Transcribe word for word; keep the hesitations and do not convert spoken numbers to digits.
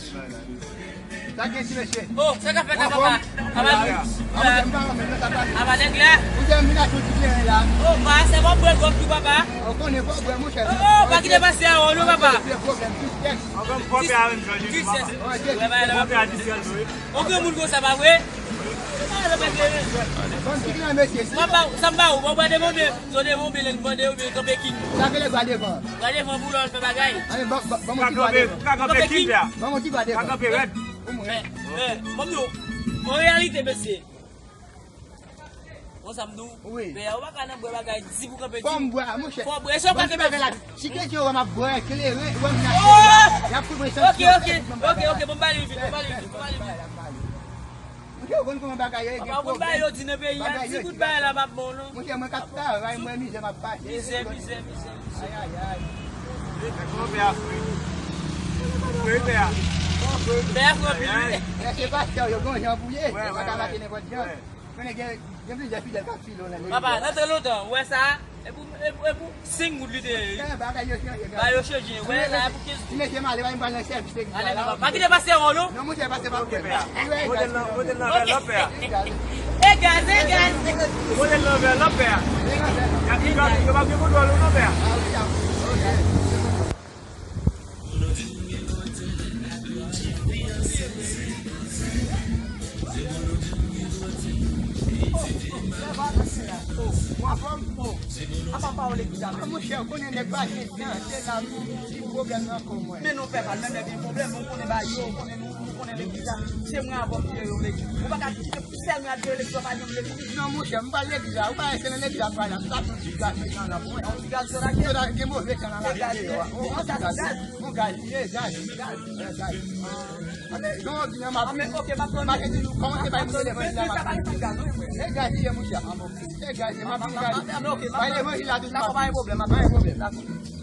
Sa gen ti mesye. Oh, sa ka fèt la, papa? Apa, apa nèg la? Ou gen vin achte ti kleren la. Oh, pa, se bon bwè gwòg tou, papa. Ou konnen bon bwè, monchè. Oh, pa kite pase a, non, papa. Tristès. Tristès. Ou granmoun konsa, pa vre? Bon, ti kleren, mesye. Sa m ba ou, bon, bwè de bon bwè. Sou devan oubyen lè l mande oubyen kanpe king. Sa ke lè bra devan. Bra devan pou lè l fè bagay. Ane, ban, ban, ban mwen ti bra devan. Kanpe king. Ban mwen ti bra devan. Kanpe rèd. Pou mwen. Men, men, ban m di w, an reyalite, mesye. Bon, sa m di w, wi. Pè a, ou pa ka nan bwè bagay, di pou kanpe king. Fò m bwè, monchè. Fò w bwè, e sa w pa kanpe king. Si ke di w wè m ap bwè, kleren, wè m nan. Oh! Y ap fout mwen sanksyon. Ok, ok, ok, ok, bon, m ba li vit, bon, m ba li vit, bon, m ba li vit. Monchè, ou konn kòman bagay yo ye, gen pwoblèm. Papa, ou konn bagay yo di nan peyi a, ti kout bagay la p ap bon, non. Monchè, mwen k ap travay, mwen mizè m ap pase. Mizè, mizè, mizè, mizè. Ay, ay, ay. Kòman pè a fre? Fre, pè a. Pè a fre anpil, wi. Mesye pastè yo gen yon jan pou ye. Yo pa ka mache nenpòt jan. Konnen gen, gen plizyè fidèl k ap file w nan legliz la. Papa, nan tan lontan, ou wè sa? E pou, e pou, e pou senk goud li te ye. Bagay yo chanje, bagay yo chanje. Wè, la pou kenz goud. Mesye, m ale, m pral nan sèvis legliz la. Ale, papa. Pa kite pastè an, non? Non, monchè, pastè pa pè. Modèl nan, modèl nan vè lòpè a. E gaz, e gaz. Modèl nan vè lòpè a. Y ap, yo p ap gen kontwòl ou non, pè a. Ou anfòm? Apa pa w legliz la, monchè, ou konnen nèg pa gen tan, se la pou ti pwoblèm nan kò mwen. Men non, pè pa, menm lè gen pwoblèm, ou konnen ba yo, ou konnen nou, ou konnen legliz la, se mwen avè w ki gen yon legliz. Ou pa ka kite sèl mwen ap gen legliz, ou pa gen yon legliz. Non, monchè, m pa legliz la, ou pa wè se nan legliz la, m pa la, m t ap pran ti gaz nan nan pou mwen. Yon ti gaz soda ke? Soda, gen move tan nan la. Gaz, gaz. Bon, gaz, gaz. Bon, gaz, gaz, gaz, gaz. Anben, jan w di an, m ap, anben, ok, m ap mache toujou, kòmanse bay moun telefòn la, m ap, e gaz li ye, monchè. E gaz li ye, m ap vin gaz. Bay levanjil la toujou, m ap, pa gen pwoblèm, pa gen pwoblèm.